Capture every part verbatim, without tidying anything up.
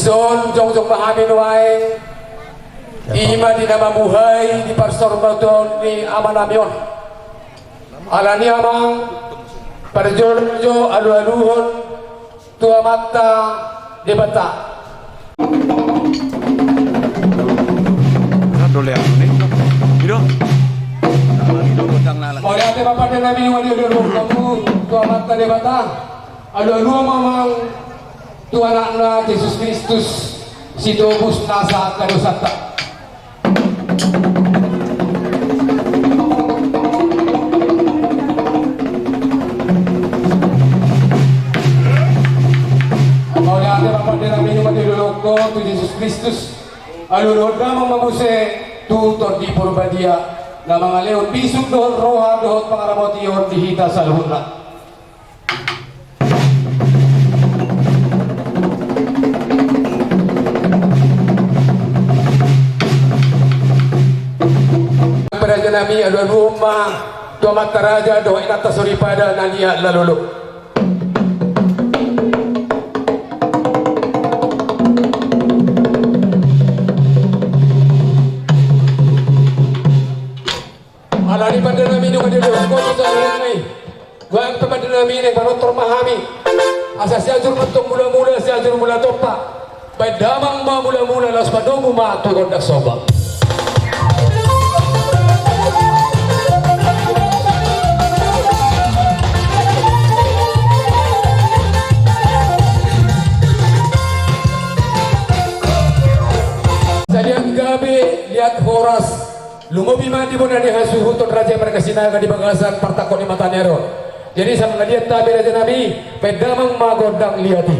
Songon jongjong ma hami nuaeng, ima di na mamuhai di parsaurmatuaon ni amanami on. Alani i amang, parjolo jo alualuhon tu Amanta Debata. Mauliate ma pande nami nunga dialualuhon hamu tu Amanta Debata. Alualuhon ma amang tu Anakna Jesus Kristus, sitobus nasa angka dosanta. Mauliate ma pande nami nunga dialualuhon tu Jesus Kristus. Alualuhon damang ma muse tu Tondi Porbadia, na mangalehon bisuk dohot roha dohot pangaramotion di hita saluhutna. Raja nami, alualuhon ma tu amanta raja dohot inanta soripada na liat lalu. Alani pande nami nunga dialualuhon tu saluhutna i. Nuaeng pe pande nami naeng manortor ma hami. Asa Sianjur ma antong mulamula, Sianjur mula tompa. Baen damang ma mulamula, laos padomu ma tu gondang somba. Sadian gabe, liat horas. Lumobi ma di bona ni hasuhuton raja i marga Sinaga di bagasan partangkok ni mata ni ari on. Jadi, sai mangaliat hami raja nami, baen damang ma gondang liat i.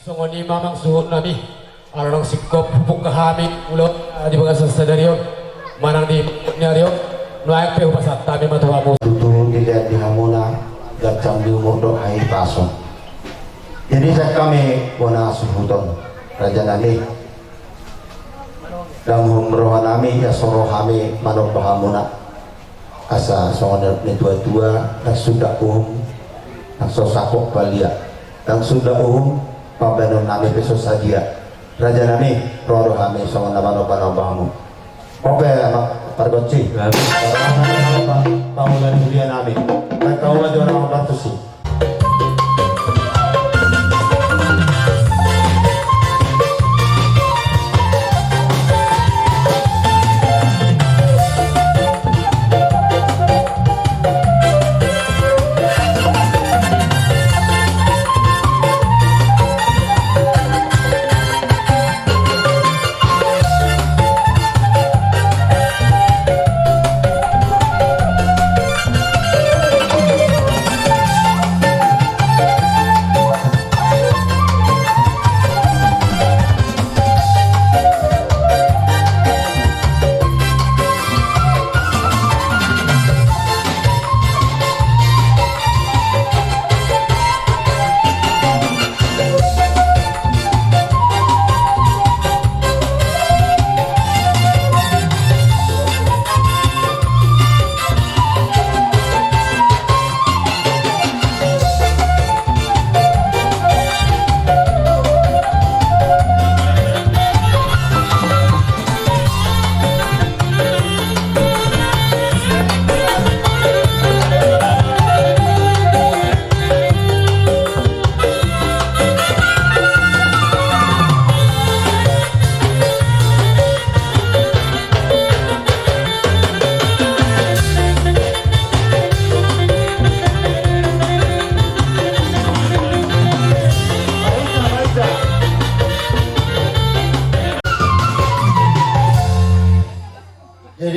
Songon i ma amang suhut nami. Ala naung singkop hupungka hami ulaon di bagasan sadari on manang di ni ari on, nuaeng pe hupasahat hami ma tu hamu. Tutu dilehon di hamuna ganjang ni umur dohot hahipason. Jadi sian hami bona suhuton raja nami, ndang uhum roha nami asa ro hami manomba hamuna. Asa songon na nidok ni tua-tua, ndang suda uhum, ndang so saput palia, ndang suda uhum, pambahenon nami pe so sadia. Raja nami, ro do hami songon na manomba-nomba hamu. Oke, Amang Pargonsi. Baik. Pangula ni huria nami. Baik, pangula jora Amang Pargonsi.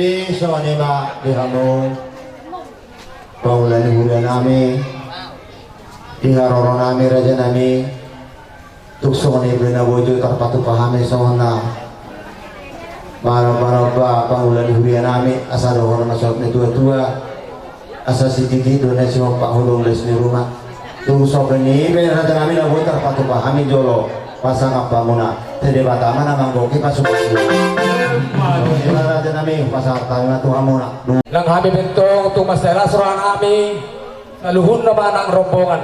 Songon i ma di hamu pangula ni huria nami, di haroro nami, raja nami, tung songon i pe na boi jo tarpatupa hami songon na maromba-romba pangula ni huria nami, asa dohonon na sahat ni tua-tua, asa sititi do na sihompa holong les ni ruma. Tung songon i pe raja nami na boi tarpatupa hami jolo pasangap hamuna. Te Debata ma na manggohi pasupasu. Songon i ma raja nami, pasahat hami ma tu hamuna. Nang hami pe antong tung mansai las roha nami, saluhutna ma nang rombongan.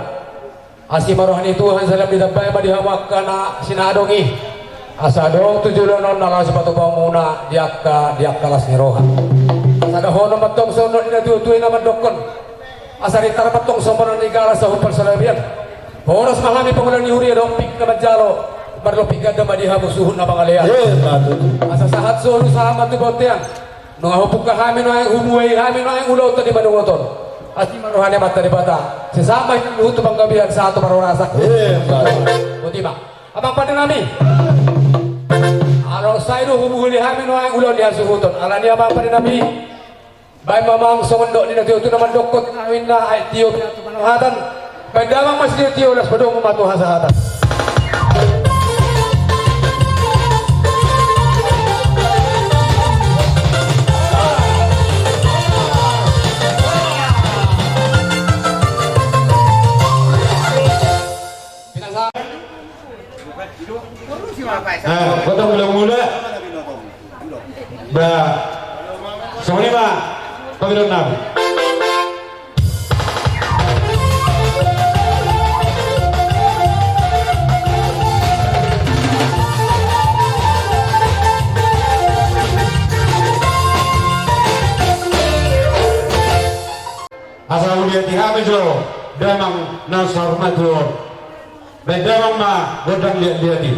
Asi ma roha ni Tuhan, sai lam ditambai ma di hamu angka na sinadong i. Asa adong tu joloan on na laho sipatupaonmuna di angka, di angka las ni roha. Asa dohonon ma antong songon nidok ni na tua-tua i na mandokkon. Asa ritar ma antong somba nang ni galas sahumpal salebean. Horas ma hami pangula ni huria dohot pinggan na manjalo. Marlopi ganda ma di hamu suhut na mangalean. Asa sahat solu sahat ma tu bontean. Nunga hubuka hami nuaeng, hubuhai hami nuaeng ulaonta di banua on. Asi ma roha ni Amanta Debata. Sai sahat ma hita saluhut tu panggabean, sahat tu parhorasan. Boti ma. Amang pande nami. Alai sai do hubuhai hami nuaeng ulaon ni hasuhuton. Alani i amang pande nami. Baen ma amang songon nidok ni na tua-tua na mandokkon, na hami na aek tio piatu panahatan. Baen damang ma sitio-tio, las padomu ma tu hasahatan. Gotong mula-mula. Ba, songon i ma pangidoan nami. Asa huliati hami jo damang na saur matua on. Baen damang ma gondang liat-liat i.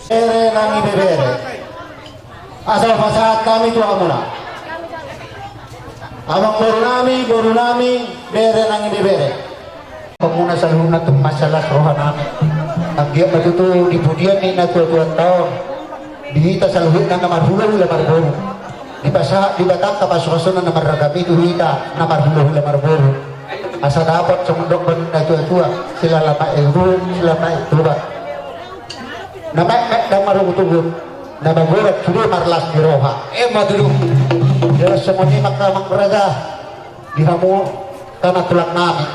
Bere nang Ibebere. Asa pasahat hami tu hamuna. Amang boru nami, boru nami, bere nang Ibebere. Hamuna saluhutna tung mansai las roha nami. Anggiat ma tutu di pudian ni na tua-tua taon. Di hita saluhutna na marhula-hula marboru. Dipasahat Debata angka pasu-pasuna na marragam i tu hita na marhula-hula marboru. Asa dapot songon nidok ni na tua-tua, silala ma eruhut, silala ma etubat. Na metmet ndang marugut-ugut, na magorat sude marlas ni roha. Emma tutu. Jala songon i ma angka amang raja, di hamu angka tulang nami.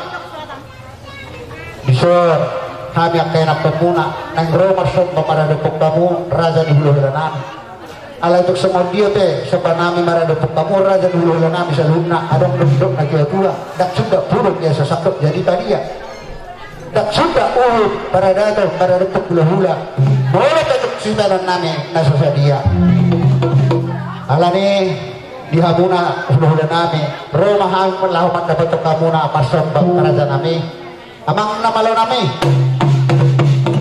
Dison hami angka ianakhonmuna naeng ro marsomba maradophon hamu raja ni hula-hula nami. Alai tung songon dia pe somba nami maradophon hamu raja ni hula-hula nami saluhutna, adong do nidok na tua-tua, ndang sundut pudun ia so sandok jadi padia. Ndang suda uhum paradaton, paradaton hulahula. Molo pe tung sipanon nami na so sadia. Alani di hamuna hulahula nami, ro ma hami laho mandapothon hamuna marsomba raja nami. Amang na malo nami.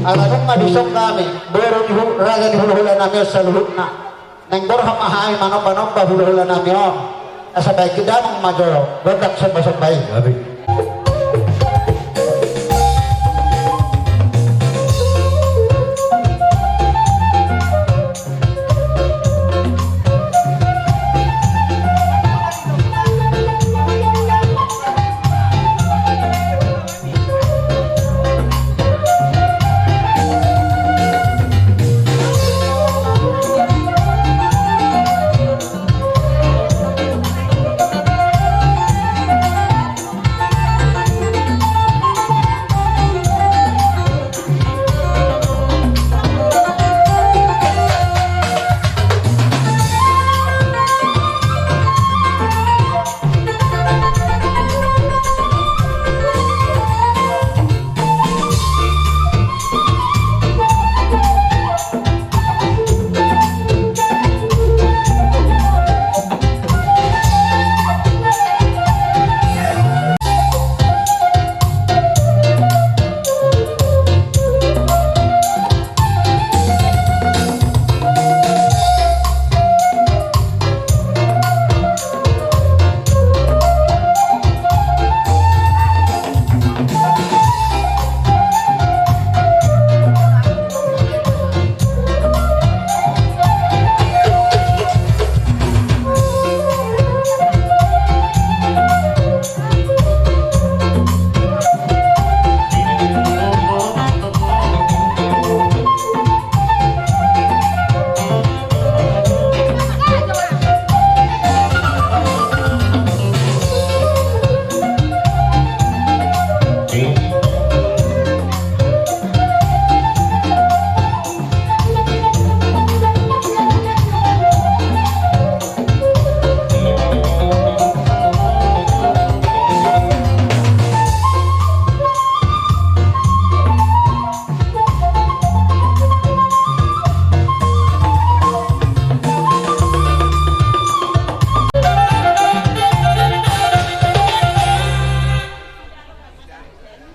Ala nunga dison hami, boru ni hu-, raja ni hulahula nami on saluhutna. Naeng borhat ma hami manomba-nomba hulahula nami on. Asa baen damang ma jolo gondang somba-somba i. Gabe.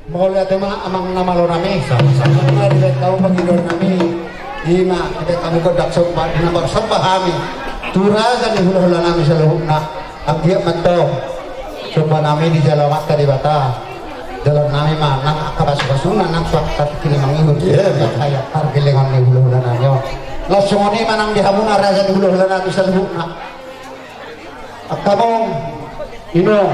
Mauliate ma amang na malo nami. Sama-sama. Dibaen hamu pangidoan nami. Ima dibaen hamu gondang somba, na marsomba hami tu raja ni hulahula nami saluhutna. Anggiat ma antong somba nami dijalo Amanta Debata. Jaloon nami ma nang angka pasu-pasuna nang suang tatingki na mangihut. Iya, iya. Angka pargellengon ni hulahula nami on. Laos songon i ma nang di hamuna raja ni hulahula nami saluhutna. Angka amang inong,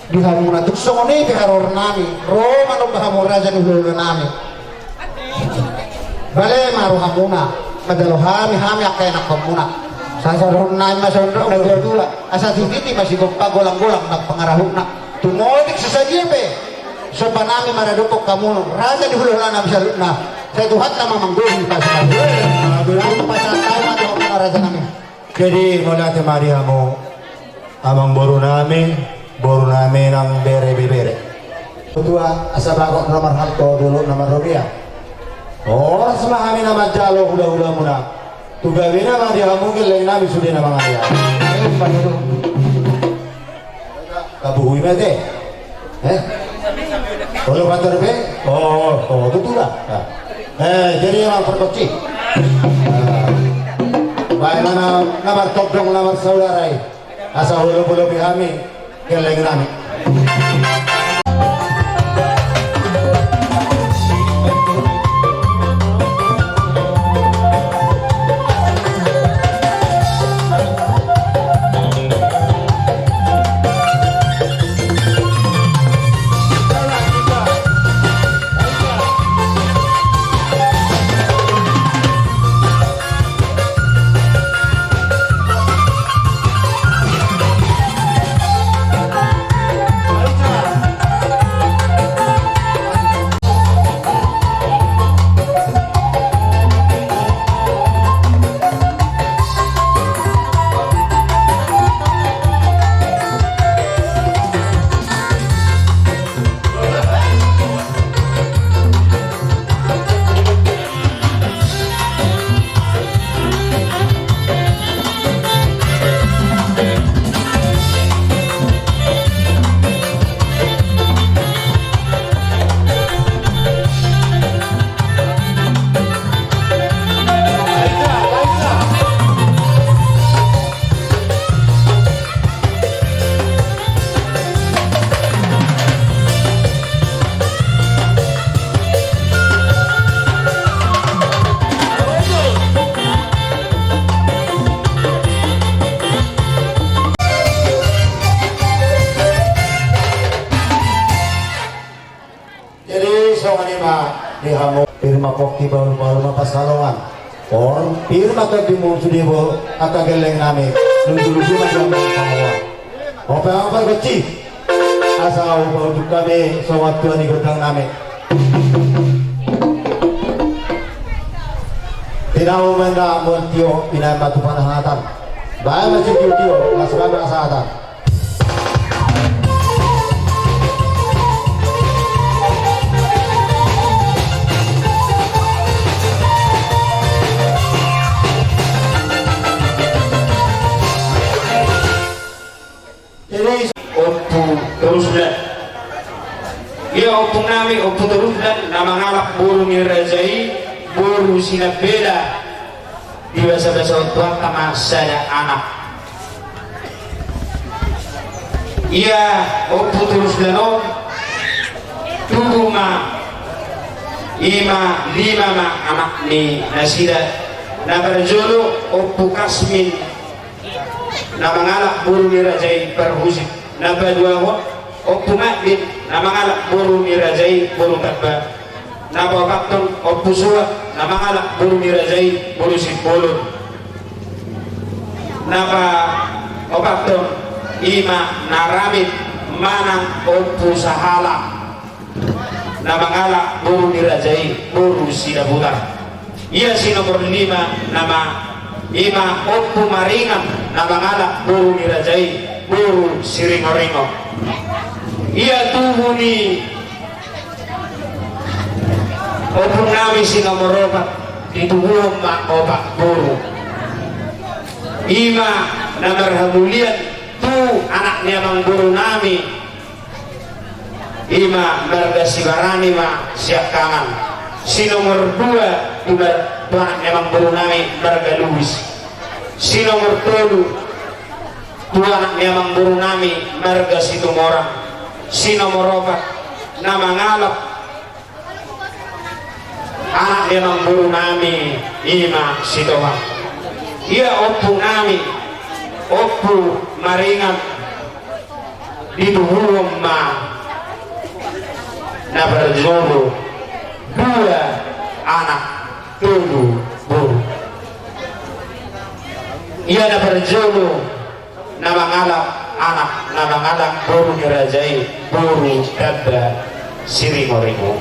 di hamuna tung songon i pe haroro nami, ro manomba hamu raja ni hulahula nami. Bale ma rohamuna, manjalo hami, hami angka ianakhonmuna. Sasarohon nami ma songon na dua-dua, asa titi ma sigompa, golang-golang nang pangarahutna. Tumoding sasadia pe somba nami maradophon hamu raja ni hulahula nami saluhutna. Sai Tuhanta ma manggohi pasu-pasu. Pasahat ma tu hamuna raja nami. Jadi mauliate ma di hamu amang boru nami, boru nami nang bere ibebere. Tutu asa bagot na marhalto, dolok na marrobean. Horas ma hami na manjalo hula-hulamuna. Tu gabena ma di hamu gelleng nami sude na mangalehon. Tabuhui ma ate. Eh? Olo patar be? Oh, oh, tutu da. Eh, jadi amang pargonsi. Baen ma na, na martondong, na marsaudara i. Asa holop-holopi hami gelleng nami. Songon i ma di hamu, pir ma pongki, bahul-bahul ma pansalongan. Pir ma tondi muna sude, angka gelleng nami, luju-luju ma di hamu pangomoan. Ope, ope, goci. Asa hupaujung hami songon tua ni gondang nami. Tinahu ma inna murtio, ina ma tu panahatan. Baen ma sitio-tio, las ma sahatan. Jadi, Ompu Torusdan. Ia ompung nami, Ompu Torusdan, na mangalap boru ni raja i, boru Sinambela. Dibasabasa on tu angka ma sada anak. Ia Ompu Torusdan on, tubu ma, i ma lima ma anak ni nasida. Na parjolo Ompu Kasmin, na mangalap boru ni raja i parhusip. Na paduahon Ompu Makbin, na mangalap boru ni raja i boru Tamba. Na paopathon Ompu Suak, na mangalap boru ni raja i boru Simbolon. Na paopathon i ma na ramit manang Ompu Sahala, na mangalap boru ni raja i boru Sidabutar. Ia si nomor lima nama i ma Ompu Maringan, na mangalap boru ni raja i boru Siringoringo. Ia tubu ni ompung nami si nomor opat, ditubuhon ma opat boru. I ma na marhamulian tu anak ni amangboru nami, i ma marga Sibarani ma Siangkangan. Si nomor dua tu mar-, tu anak ni amangboru nami marga Lubis. Si nomor tolu tu anak ni amangboru nami marga Situmorang. Si nomor opat na mangalap anak ni amangboru nami i ma Sitohang. Ia ompung nami, Ompu Maringan, ditubuhon ma na parjolo dua anak, tolu boru. Ia na parjolo na mangalap anak, na mangalap boru ni raja i boru Tamba Siringoringo.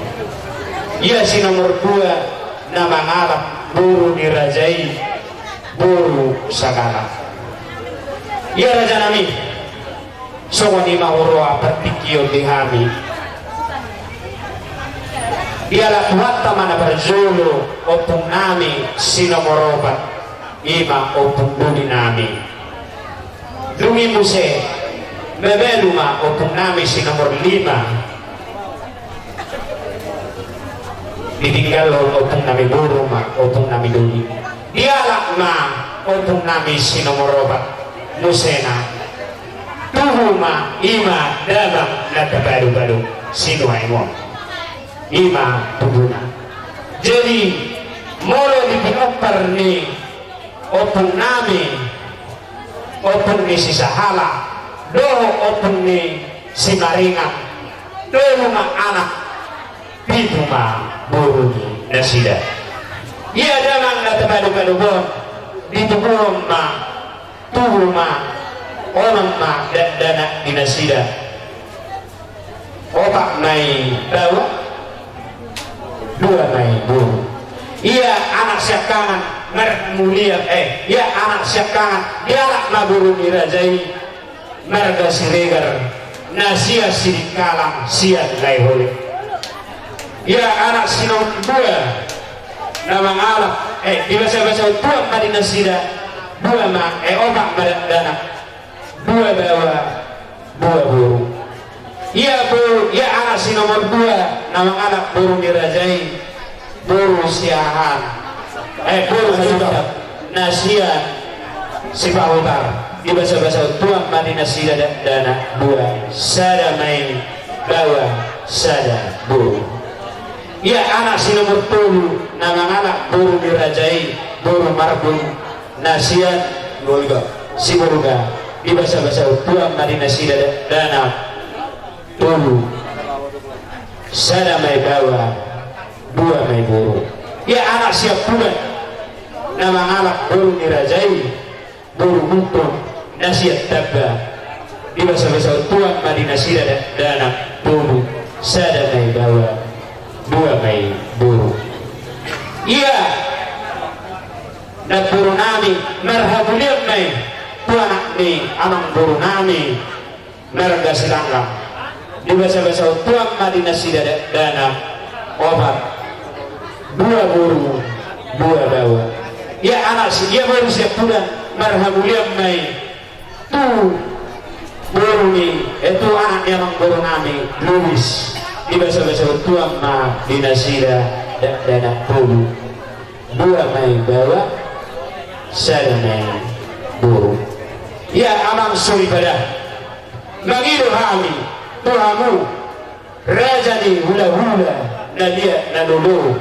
Ia si nomor dua na mangalap boru ni raja i boru Sagala. Ia raja nami, songon i ma huroha partingkion di hami. Dialap Tuhanta ma na parjolo ompung nami si nomor opat, i ma ompung doli nami. Dung i muse mabalu ma ompung nami si nomor lima. Ditinggalhon ompung nami boru ma ompung nami doli. Dialap ma ompung nami si nomor opat musena. Tubu ma i ma damang na tapadu-padu sinuaeng on. I ma tubuna. Jadi molo di pinompar ni ompung nami, ompung ni si Sahala dohot ompung ni si Maringan, tolu ma anak, pitu ma boru ni nasida. Ia damang na tapadu-padu on, ditubuhon ma, tubu ma onom ma dakdanak di nasida. Opat ma i baoa, dua ma i boru. Ia anak siangkangan marmulia, eh, ia anak siangkangan dialap ma boru ni raja i marga Siregar, na sian Sidikalang, sian Laiholing. Ia anak si nomor dua na mangalap, eh, dibasabasa tuan ma di nasida, dua ma, eh, opat ma dakdanak, dua baoa, dua boru. Ia boru, ia anak si nomor dua na mangalap boru ni raja i, boru Siahaan, eh, boru Siahaan, na sian Sipahutar. Dibasabasa tuan ma di nasida dakdanak dua, sada ma i baoa, sada boru. Ia anak si nomor tolu na mangalap boru ni raja i, boru Marbun, na sian Sibolga. Dibasabasa tuan ma di nasida dakdanak tolu, sada ma i baoa, dua ma i boru. Ia anak siampudan na mangalap boru ni raja i, boru Gultom na sian Tamba, dibasabasahon Tuhan ma di nasida dakdanak tolu, sada ma i baoa, dua ma i boru. Ia namboru nami, marhamulian ma i tu anak ni amangboru nami, marga Silanggang, dibasabasahon Tuhan ma di nasida dakdanak opat, dua boru, dua baoa. Ia anak si, ia boru siampudan, marhamulian ma i tu boru ni, eh, tu anak ni amangboru nami Luis, dibasabasahon Tuhan ma di nasida dakdanak tolu, dua ma i baoa, sada ma i boru. Ia amang soripada, mangido hami tu hamu, raja ni hulahula na liat na lolo,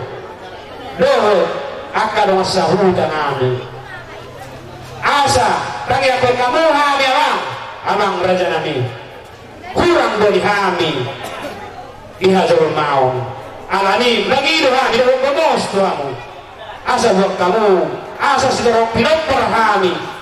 dohot angka dongan sahuta nami, asa tangiangkon hamu hami amang, amang raja nami, hurang do di hami di hajolmaon. Alani mangido hami dohot gomos tu hamu, asa buat hamu, asa sitorop pinompar hami.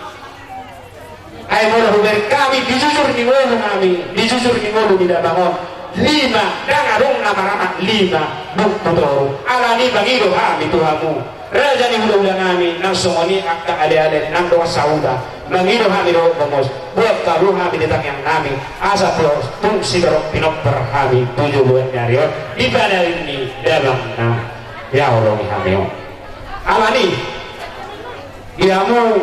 Ai molo hubereng hami di jujur ni ngolu nami, di jujur ni ngolu ni damang on, lima, ndang adong na maranak lima, buk tu toru. Alani mangido hami tu hamu, raja ni hulahula nami, nang songon i angka aleale nang dongan sahuta, mangido hami dohot gomos, buat hamu hami di tangiang nami, asa tung sitorop pinompar hami tu joloan ni ari on di panarin ni damang na dihaholongi hami on. Alani, di hamu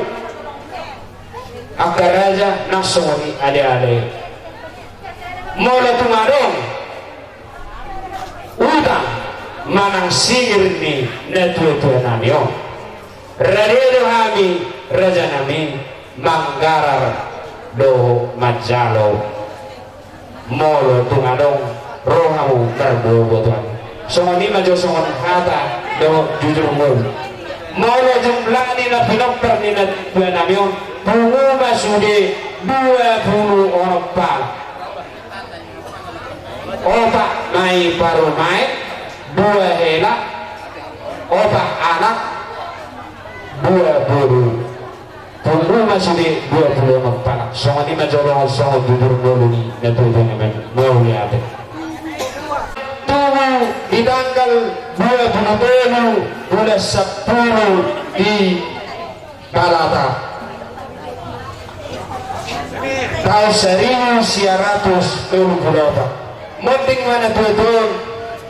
angka raja nang songon i aleale, molo tung adong utang manang singir ni natuatua nami on, rade do hami raja nami manggarar dohot manjalo. Molo tung adong rohamu marboaboa tu hami, songon i ma jo songon hata dohot jujur ngolu. Molo jumlah ni na pinompar ni natuatua nami on, pungu ma sude dua pulu onom pala. Opat ma i parumaen, dua hela, opat anak, dua boru. Pungu ma sude dua pulu onom pala. Songon i ma jo dohonon songon jujur ngolu ni natuatua nami on. Mauliate. Tubu di tanggal dua pulu tolu bulan sampulu di Balata, taon saribu sia ratus tolu pulu opat. Monding ma natuatua on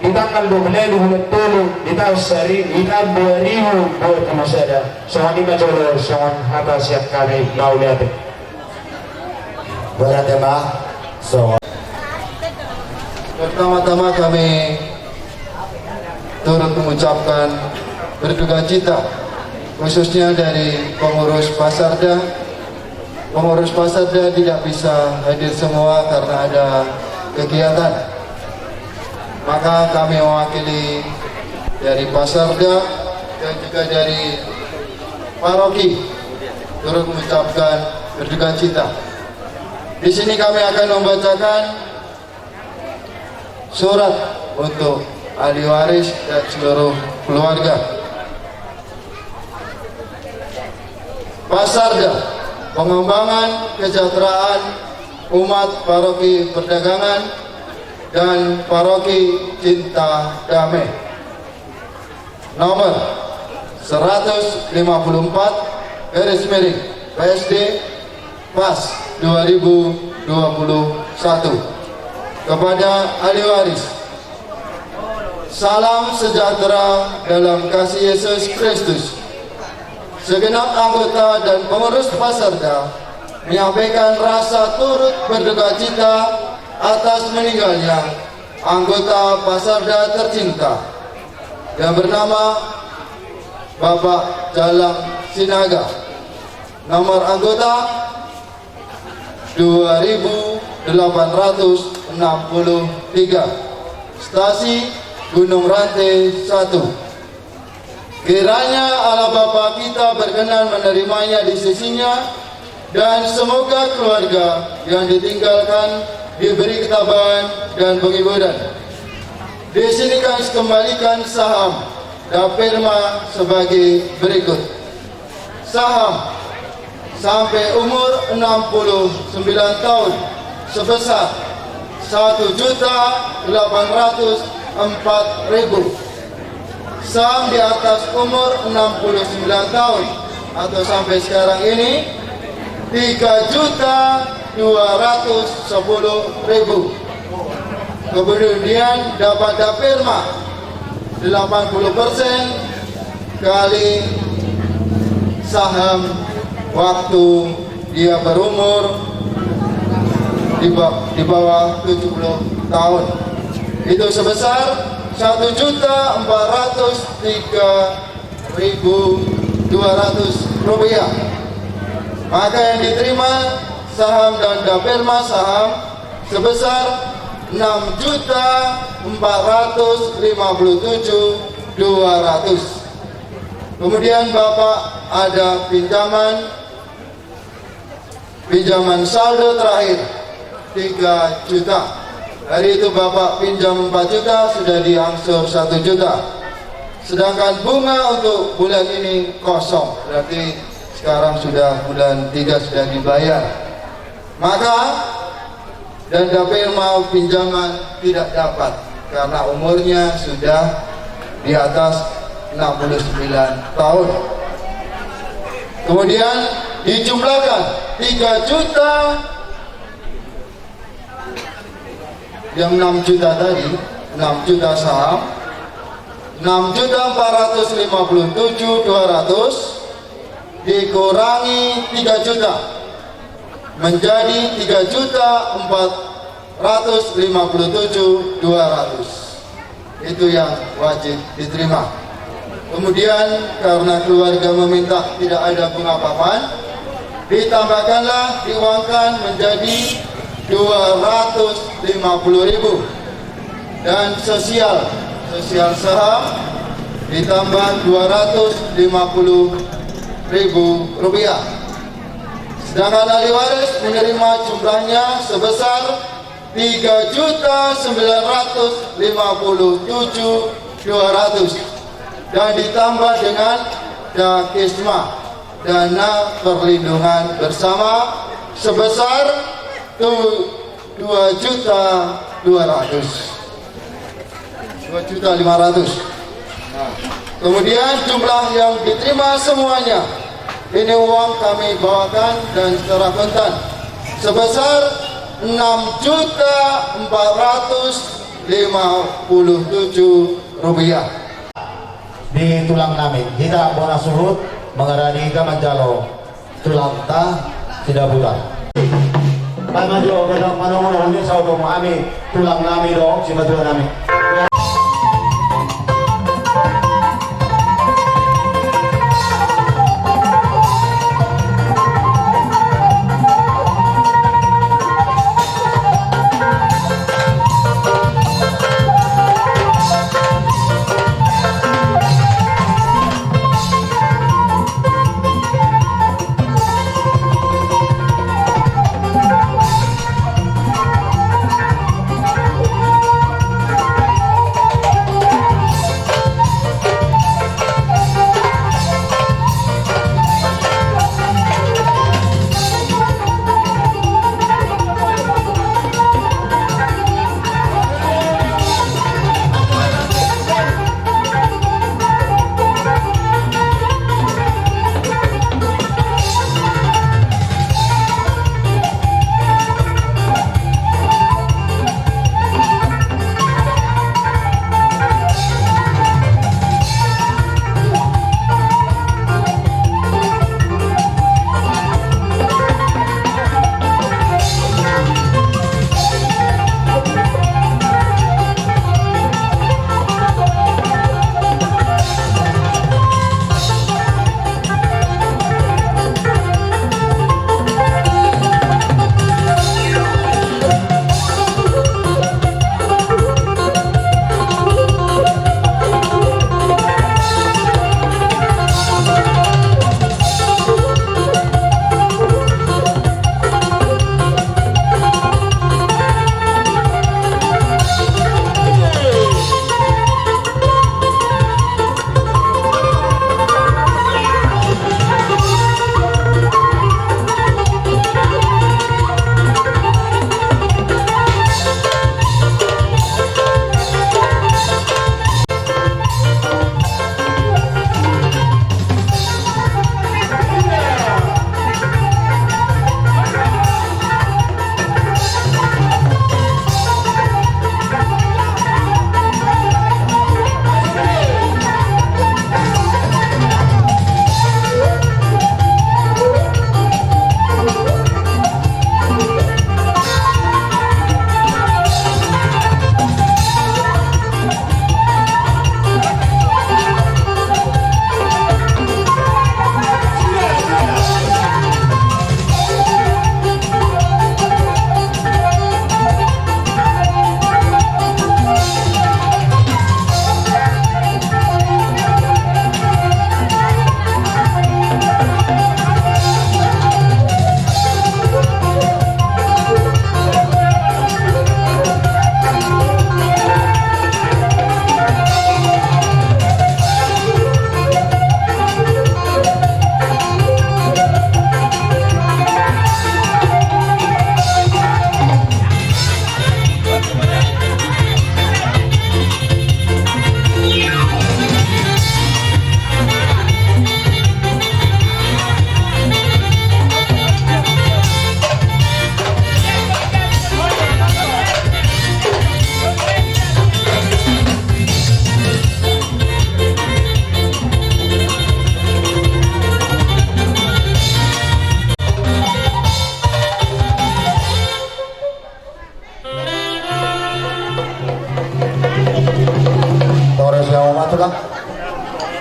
di tanggal dua pulu tolu bulan tolu di taon sari, di taon dua ribu dua pulu sada. Songon i ma jolo songon hata sian hami, mauliate. Mauliate ma. Songon. Pertama-tama kami turut mengucapkan berduka cita, khususnya dari pengurus Pasarda. Pengurus Pasarda tidak bisa hadir semua karena ada kegiatan. Maka kami mewakili dari Pasarda dan juga dari paroki turut mengucapkan berduka cita. Di sini kami akan membacakan surat untuk ahli waris dan seluruh keluarga. Pasarda, pengembangan kesejahteraan umat, paroki perdagangan, dan paroki cinta damai. Nomor seratus lima puluh empat garis miring P S D Pas dua ribu dua puluh satu. Kepada ahli waris, salam sejahtera dalam kasih Yesus Kristus. Segenap anggota dan pengurus Pasarda menyampaikan rasa turut berduka cita atas meninggalnya anggota Pasarda tercinta yang bernama Bapak Jalang Sinaga. Nomor anggota dua ribu delapan ratus enam puluh tiga. Stasi Gunung Ranti satu. Kiranya Allah Bapa kita berkenan menerimanya di sisinya, dan semoga keluarga yang ditinggalkan diberi ketabahan dan penghiburan. Di sini kami kembalikan saham Daperma sebagai berikut. Saham sampai umur enam puluh sembilan tahun sebesar satu juta delapan ratus empat ribu. Saham di atas umur enam puluh sembilan tahun atau sampai sekarang ini tiga juta dua ratus sepuluh ribu. Kemudian dapat Daperma delapan puluh persen kali saham waktu dia berumur di ba-, di bawah tujuh puluh tahun. Itu sebesar satu juta empat ratus tiga ribu dua ratus rupiah. Maka yang diterima saham dan Daperma saham sebesar enam juta empat ratus lima puluh tujuh dua ratus. Kemudian Bapak ada pinjaman, pinjaman saldo terakhir tiga juta. Dari itu Bapak pinjam empat juta, sudah diangsur satu juta. Sedangkan bunga untuk bulan ini kosong, berarti sekarang sudah bulan tiga sudah dibayar. Maka dan Daperma pinjaman tidak dapat karena umurnya sudah di atas enam puluh sembilan tahun. Kemudian dijumlahkan tiga juta, yang enam juta tadi, enam juta saham, enam juta empat ratus lima puluh tujuh dua ratus dikurangi tiga juta menjadi tiga juta empat ratus lima puluh tujuh dua ratus. Itu yang wajib diterima. Kemudian karena keluarga meminta tidak ada bunga apa-apaan, ditambahkanlah, diuangkan menjadi dua ratus lima puluh ribu. Dan sosial, sosial saham ditambah dua ratus lima puluh ribu rupiah. Sedangkan ahli waris menerima jumlahnya sebesar tiga juta sembilan ratus lima puluh tujuh dua ratus dan ditambah dengan dakisma, dana perlindungan bersama, sebesar tu-, dua juta dua ratus. Dua juta lima ratus. Nah, kemudian jumlah yang diterima semuanya, ini uang kami bawakan dan secara kontan, sebesar enam juta empat ratus lima puluh tujuh rupiah. Di tulang nami, hita bona suhut, mangaradi hita manjalo tulangta Sidabutar. Baen ma jo, gabe manongon, hami saopo ma hami, tulang nami do, simatua nami.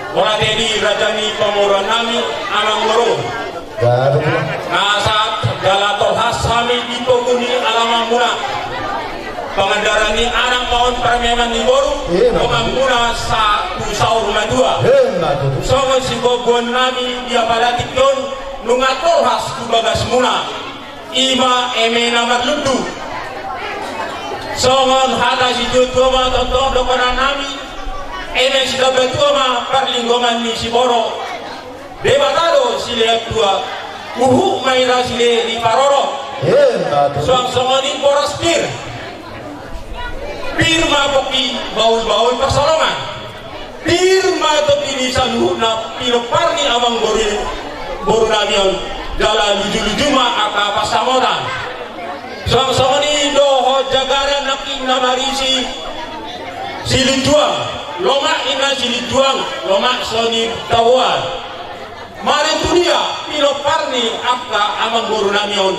Bola tedi raja ni pamoruon nami, amangboru. Gabe. Na sahat jala tolhas hami di pogu ni alamanmuna. Pangandaran ni anak ma on, parmeaman ni boru. Ima tutu. Donganmuna sahat tu saur matua. Ima tutu. Songon sigogoon nami di apala tingki on, nunga tolhas tu bagasmuna. Ima eme na marlundu. Songon hata situatua ma tongtong dohonon nami, eme sitambatua ma parlinggoman ni siborok. Debata do silehon tua, huhut ma i ra silehon ni parorot. Ima tutu. Suang songon i boras pir. Pir ma pongki, bahulbahul pansalongan. Pir ma tondi ni saluhutna pinompar ni amangboru, boru nami on, jala lujuluju ma angka pansamotan. Suang songon i dohot jagaran nangkin na marisi silinjuang, lomak ninna silinjuang, lomak so nitaboan. Maruntung ia pinompar ni angka amangboru nami on,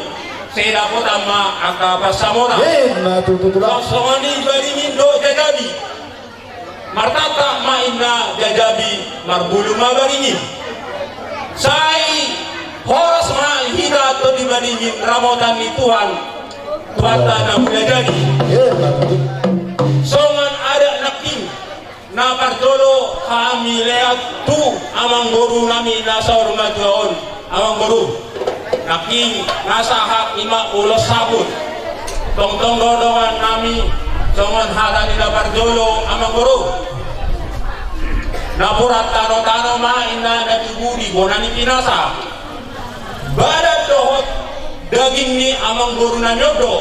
sai dapotan ma angka pansamotan. Ima tutu, tulang. Suang songon i baringin dohot jajabi. Martata ma ninna jajabi, marbulu ma baringin. Sai horas ma hita tondi baringin, ramotan ni Tuhan, Tuhanta na Mulajadi. Ima tutu. Songon adat nangkin, na parjolo hami lehon tu amangboru nami na saur matua on, amangboru. Nangkin na sahat i ma ulos saput. Tongtong do dongan nami, songon hata ni na parjolo, amangboru. Napuran tanotano ma ninna na tubu di bona ni pinasa. Badan dohot daging ni amangboru nami on do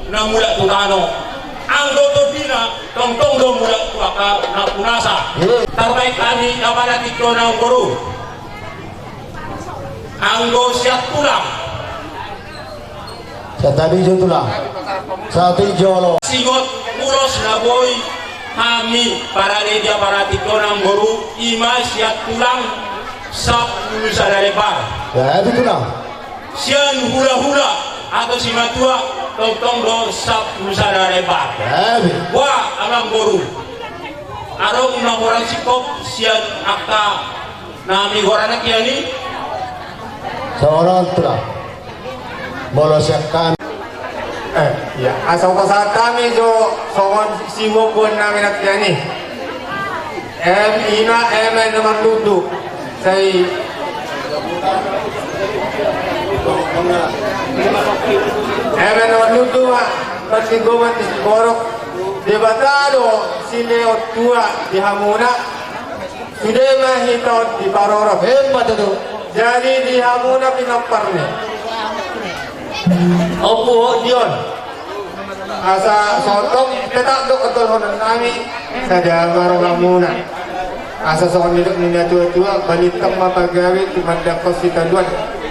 na mulak tu tano. Anggo tondina tongtong do mulak tu angka nampunasa. Tarbaen hami na pada tingki on, amangboru. Anggo sian tulang. Sian tabi jo tulang. Satu jolo. Singot ulos na boi hami parade di apala tingki on, amangboru, ima sian tulang sampulu sada lembar. Ya, itu tulang. Sian hulahula atau simatua tongtong do sampulu sada lembar. Ya, itu. Wah, amangboru. Adong na hurang singkop sian angka na hami goarna kian i. Songon on tulang. Molo sian hami. Eh, iya. Asa hupasahat hami jo songon sigogoon nami nangkin i. Em, ima eme na marlundu. Sai. Eme na marlundu ma parlinggoman ni siborok. Debata do silehon tua di hamuna. Sude ma hita on diparorot. Ima tutu. Jadi di hamuna pinompar ni Ompu Hodion, asa songon tetap do tolhonon nami, sada ma rohamuna. Asa songon nidok ni natuatua, balintang ma pagabe, tumandangkon sitadoan.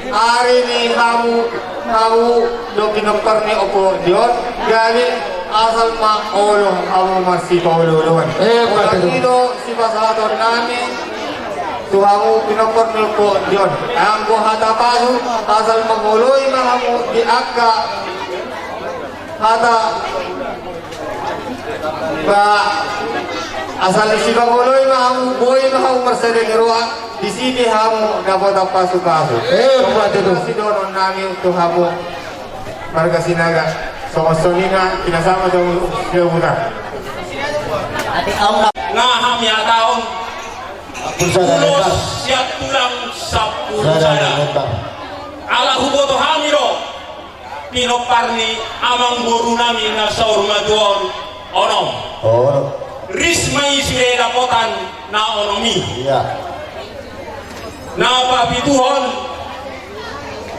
Ari ni hamu, hamu do pinompar ni Ompu Hodion, gabe asal ma olo hamu marsipaolooloan. Eh, ima tutu. Songon i do sipasahaton nami tu hamu pinompar ni Ompu Hodion. Anggo hata pasu, asal mangoloi ma hamu di angka hata, ba, asal sipangoloi ma hamu, boi ma hamu marsada ni roha, disi pe hamu dapotan pasupasu. Eh, ima tutu. Sidohonon nami tu hamu marga Sinaga. Songon songon i na, ina sama dong, sudah buta. Nga hami hatahon. Ulos sian tulang sampulu sada. Ala huboto hami do pinompar ni amangboru nami na saur matua on, onom. Onom. Ris ma i sude dapotan na onom i. Iya. Na papituhon,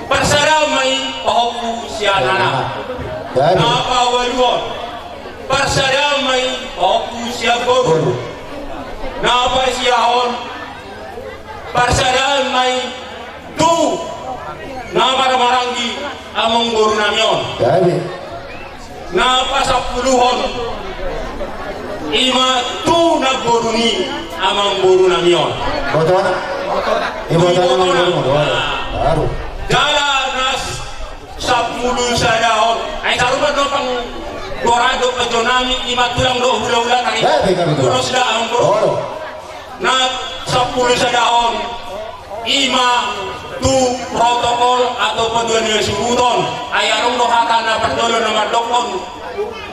parsadaan ma i pahompu sian anak. Jadi. Na paualuhon, parsadaan ma i pahompu sian boru. Boru. Na pasiahon, parsadaan ma i tu na marhahamaranggi amangboru nami on. Jadi. Na pasampuluhon, ima tu namboru ni amangboru nami on. Ibotona. Ibotona. Ibotona. Namboru. Baru. Jala na sampulu sadahon. Ai sarupa do panggoaran do pajonami, ima tulang do hulahula tari. Jadi, kami tulang. Ulos da amangboru. Olo. Na sampulu sada on, i ma tu protokol atau paduahon ni hasuhuton. Ai adong do hata na parjolo na mandokkon,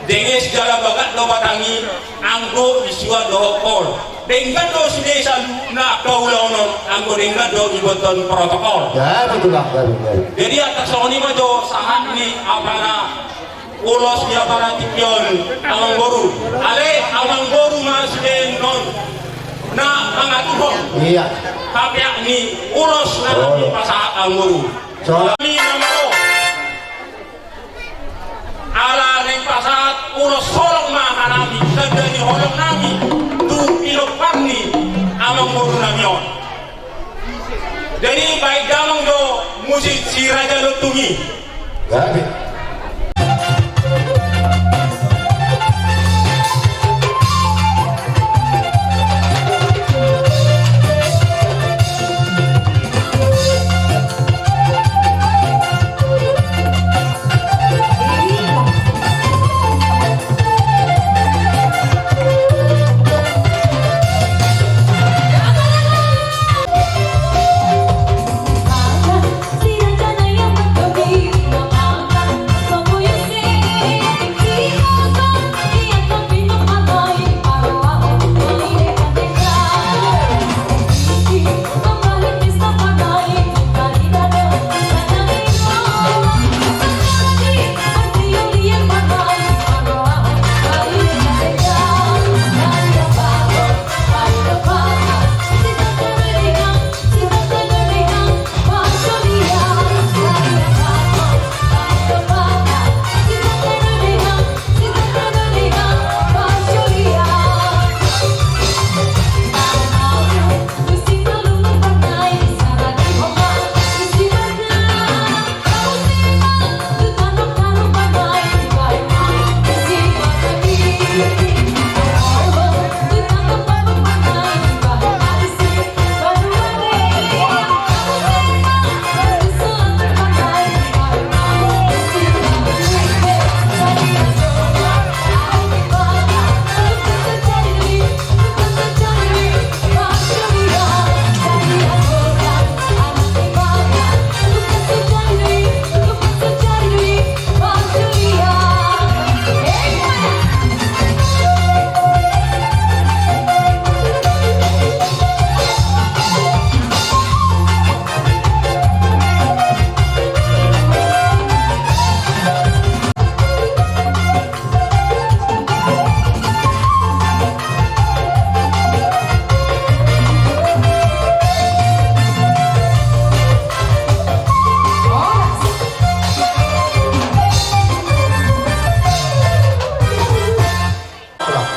jenges jala bagak do batang i, anggo disuan dohot pol. Denggan do sude saluhutna angka ulaon on, anggo denggan do iboto protokol. Ya, betul, Bang. Betul, betul. Jadi, atas songon i ma jo sahat ni apala ulos ni apala tingki on, Amangboru. Alai Amangboru ma sude annon na mangaturhon. Iya. Hapeak ni ulos na, oh, dipasahat Amangboru. Soalnya hami na maro. Ala naeng pasahat ulos holong ma hanami, tanda ni holong nami tu pinompar ni Amangboru nami on. Jadi, baen damang do musik si Raja Lontung i. Jadi.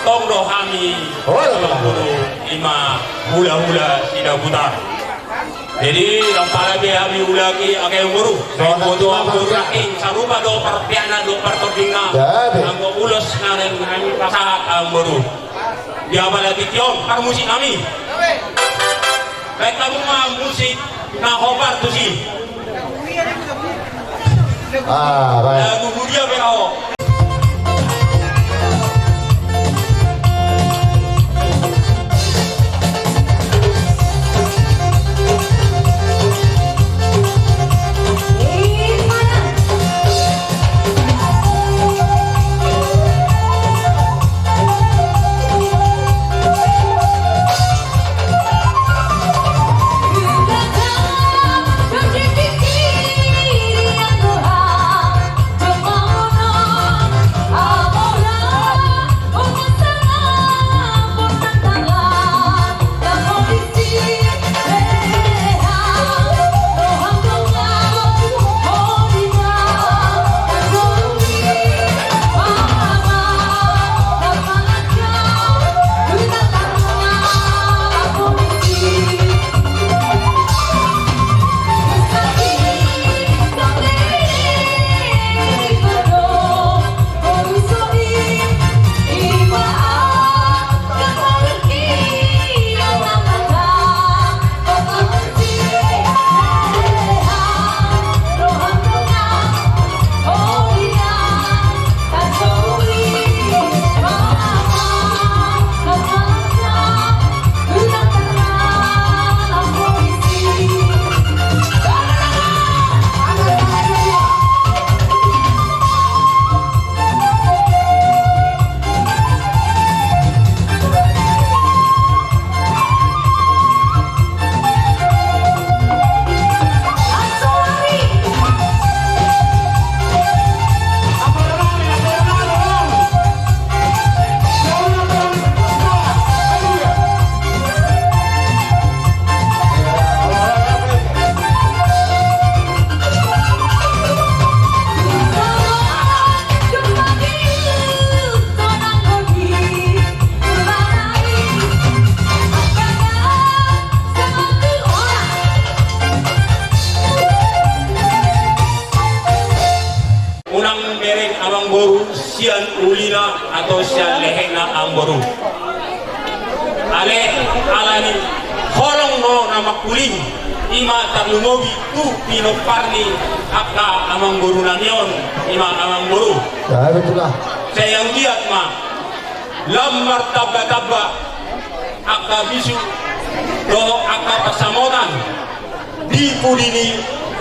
Tong do hami, hola, hola, hola. Ima hulahula Sidabutar. Jadi, ndang pola be hami ulahi, angka Amangboru. Soalnya boto Amangboru, sarupa do parpeakna dohot partordingna. Jadi. Anggo ulos na naeng hami pasahat Amangboru. Di apala tingki on, parmusik nami. Baen hamu ma musik na hombar tusi. Ah, baik. Lagu Huria Beraho. Ulina atau sian lehena amangboru. Alai alani holong do na mangkuling, ima tarlumobi tu pinomparni angka amangboru nami on, ima amangboru. Ya, betul lah. Sai anggiat ma lam martamba-tamba angka bisuk dohot angka pansamotan di pudi ni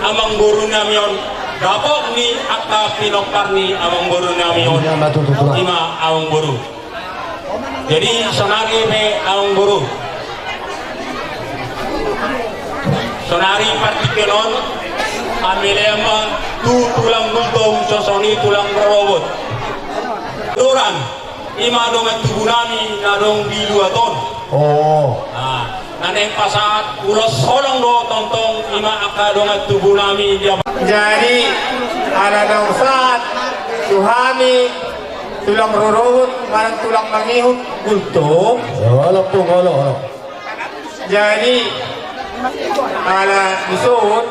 amangboru nami on, dapot ni angka pinomparni amangboru nami on. Ima amangboru. Jadi sonari pe amangboru, sonari partingkian on hami lehon ma tu tulang Gultom, songon i tulang rorobot. Doran. Ima dongan tubu nami na adong di luat on. Oh. Nah, na naeng pasahat ulos holong do tongtong ima angka dongan tubu nami di. Jadi ala naung sahat tu hami tulang rorobot manang tulang mangihut Gultom. Olo, olo, olo. Jadi ala dison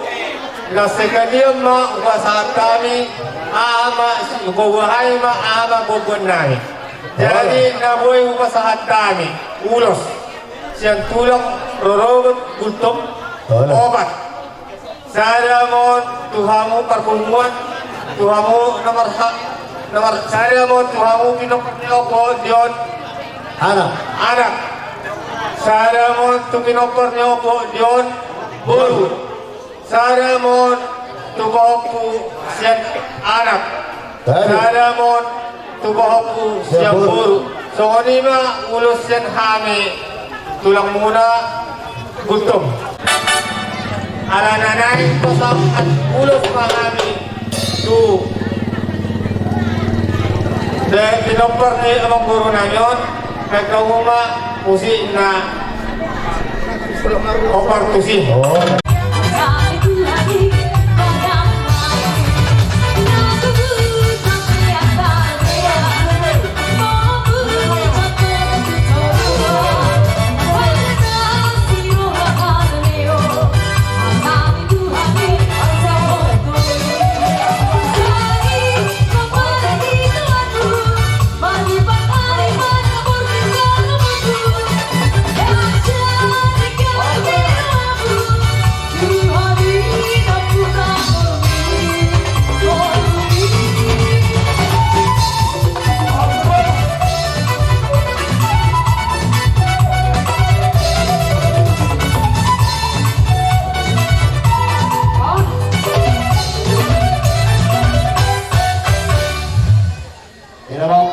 na sekalian ma hupasahat hami aha ma, hupaboa hami ma aha ma boaboan nami. Jadi na boi hupasahat hami ulos sian tulang rorobot Gultom opat. Sada ma on tu hamu parpunguan, tu hamu nomor ha-, nomor sada ma on tu hamu pinompar ni ompu di on. Anak. Anak. Sada ma on tu pinompar ni ompu di on. Boru. Sada ma on tu pahompu sian anak. Sada ma on tu pahompu sian boru. Songon i ma ulos sian hami tulangmuna Gultom. Ala na naeng pasahat ulos ma hami tu pinompar ni amangboru nami on. Baen hamu ma musik na opat tusi.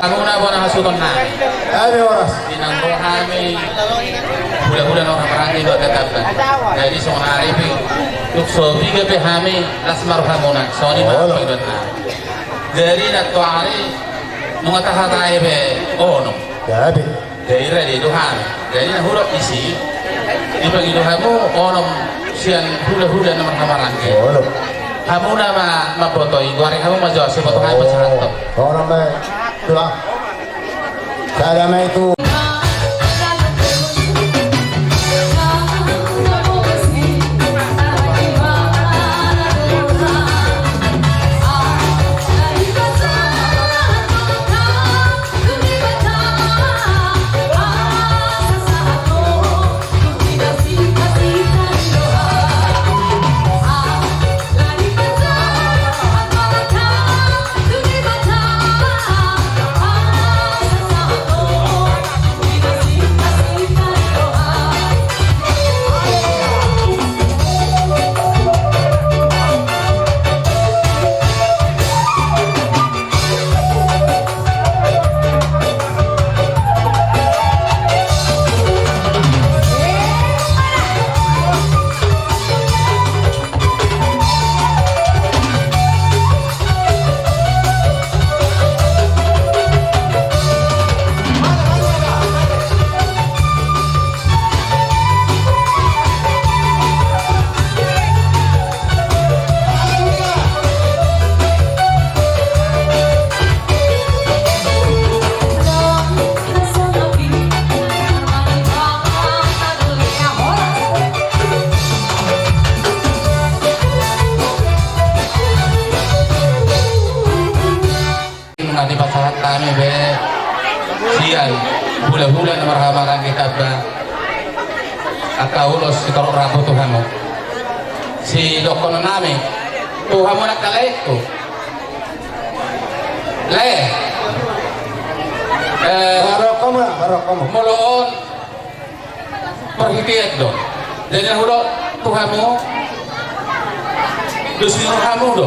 Hamuna bona hasuhuton nami. Hami horas. Di na ro hami hulahula na marhahamaranggi dohot tatamba. Jadi songon ari pe tung so piga pe hami las ma rohamuna. Songon i ma pangidoan nami. Jadi na toari nunga tahatai pe onom. Jadi. Daira di Tuhan. Jadi na hudok disi, dipangido hamu onom sian hulahula na marhahamaranggi. Onom. Hamuna ma mamboto i, goari hamu ma jo, siboto hami pasahathon. Onom ma tulang. Sada ma i tu. Hula na marhahamaranggi tamba. Angka ulos sitorop rambu tu hamu. Sidohonon nami tu hamu angka laengku. Lae. Eh, barokkomu, barokkomu. Molo on parhitean do. Jadi na hudok tu hamu, dos ni rohamu do.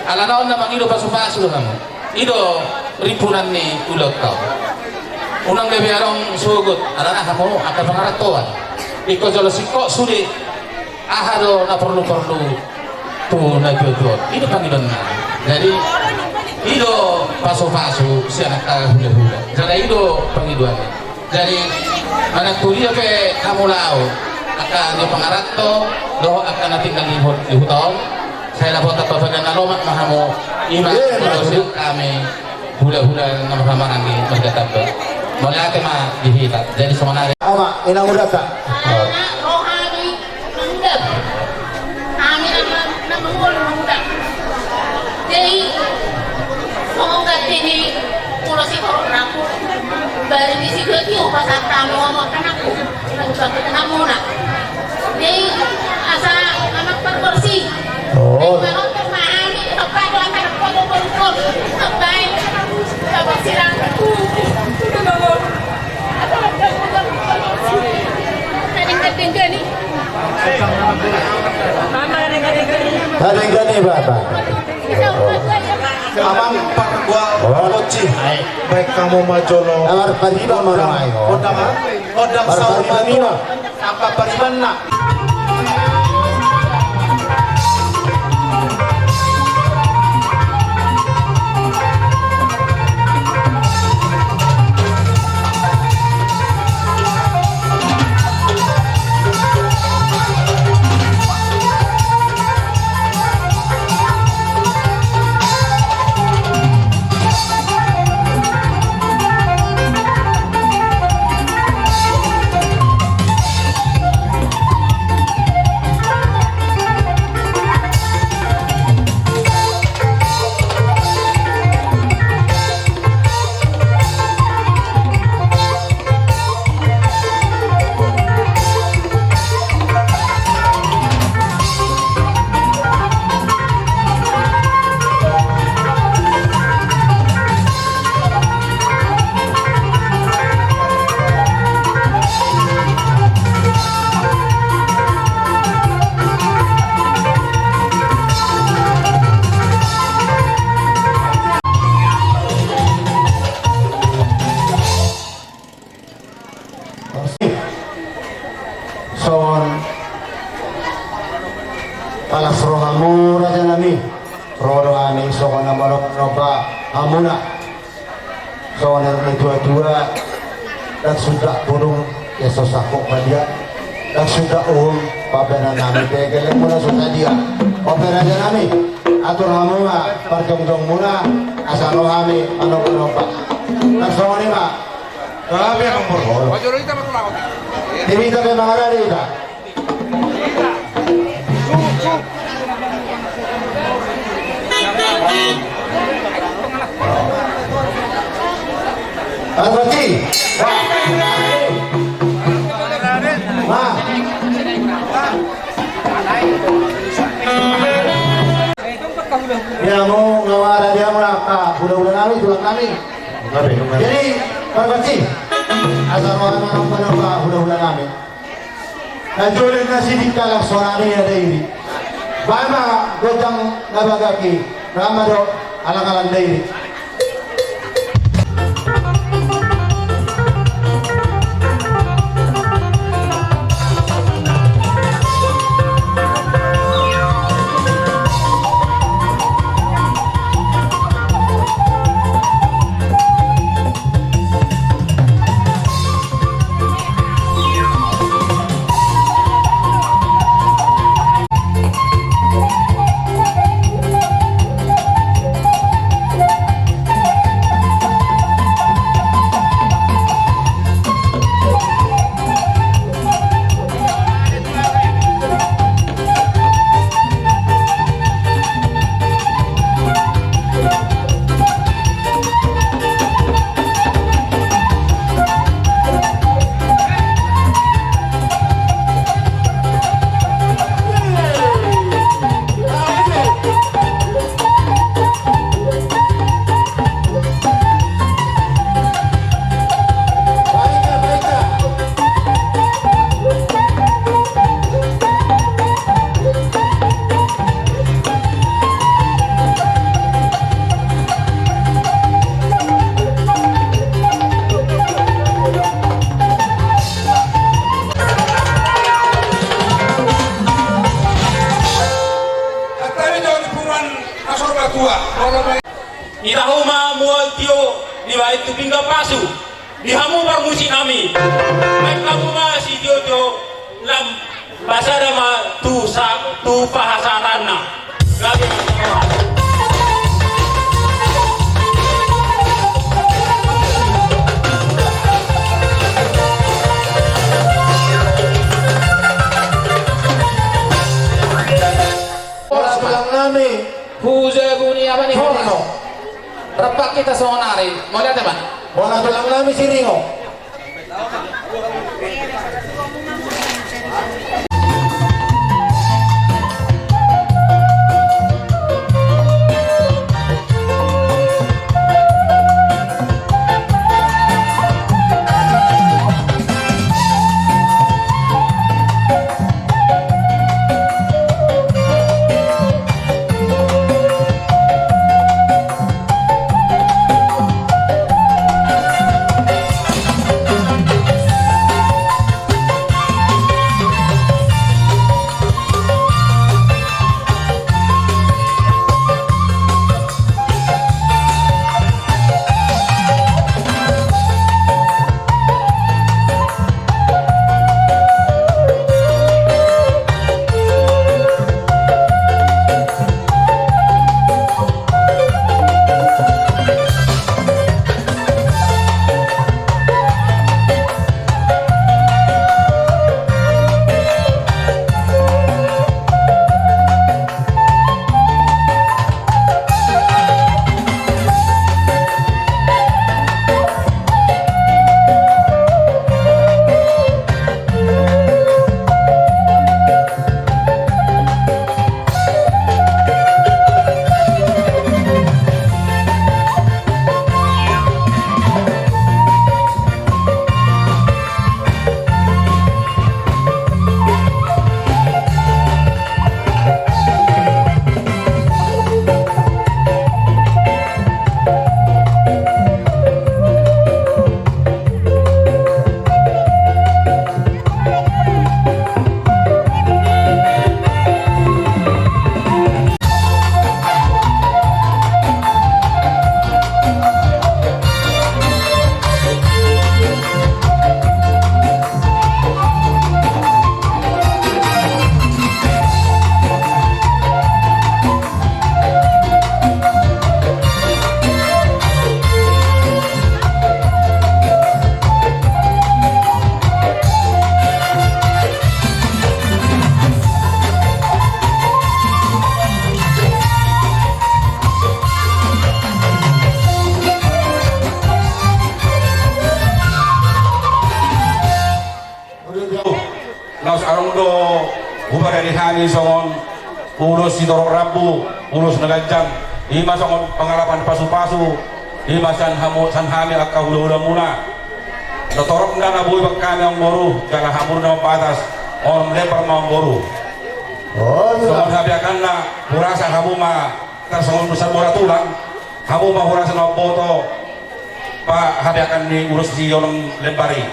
Alana on na mangido pasupasu do hamu. I do rimpunan ni ulaonta on. Unang gabe adong sogot, alana hamu angka pangarantoan. Ingkon jolo singkop sude. Aha do na porlu-porlu tu na tuatua on. I do pangidoanna. Jadi i do pasupasu sian angka hulahula. Jala i do pangidoanna. Jadi manang tu dia pe hamu laho, angka na pangaranto dohot angka na tinggal di hu-, di huta on, sai laho tamba badan na lomak ma hamu. I ma sian hami hulahula na marhahamaranggi marga Tamba. Mauliate ma di hita. Jadi songon i. Ama, inang udata. Alana roha ni Nda. Hami na ma-, na mangolu Nda. Jadi songon gati ni ulos sitorop rambu. Baru di situ lagi upasan tamu ama anakku. Lalu bangkit hamuna. Jadi asa anak parborsi. Oh. Jadi manonton mahani sampai lantar pokok-pokok. Sampai sampai sirang. Hadenggan ni bapa. Amang pargua. Oh. Baik kamu ma jolo. Amar pariba ma. Gondang, gondang saur matua. Amang paribanna. Songon palas rohamu raja nami, ro do hami songon na manomba hamuna. Songon na nidok ni tuatua, ndang suda bulung ia so sangkok badia, ndang suda uhum pambahenan nami pe gellengmuna so sadia. Ope raja nami, atur hamu ma parjongjongmuna asa ro hami manomba-nomba. Ndang songon i ma. Gabe amang borngin. Di hita pe mangalari hita. Aduh, Ci. Ma. Ia molo nga marade hamu angka hulahula nami, tulang nami. Jadi pargonsi asa ro hami manomba-nomba hulahula nami. Na jolo na siding halak sonari ada iri. Baen ma gondang na bagak i, ra ma dohot alang-alang dairi. Di hamu parmusik nami, baen hamu ma sitio-tio lam pasada ma tu sa-, tu pasahatanna. Gabe. Bola tulang nami. Hujabu ni apa ni? Horno. Repak kita sonari. Mau lihat, teman? Bola tulang nami Siringo. Laos adong do huparade hami songon ulos sitorop rambu, ulos na ganjang, i ma songon pangalapan pasu-pasu, i ma sian hamu, sian hami angka hula-hulamuna. Torop nda na boi bangkami, amangboru, jala hamu do na mambahen, on lepar ma, amangboru. Songon habeakanna, hurasa hamu ma tarsongon sambora tulang, hamu ma hurasa na mamboto pahabeakan ni ulos ni onom lembar i.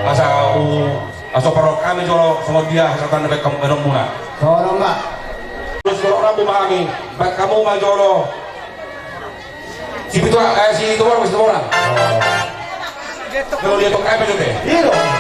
Asa u-, asa parrohahon hami jolo songon dia hasahatan na baen hamu, baenonmuna. Songon on ma. Ulos sitorop rambu ma hami, baen hamu ma jolo. Sipitu, eh, Situmorang, Situmorang. Jolo dia tong kami jolo. Iya dong.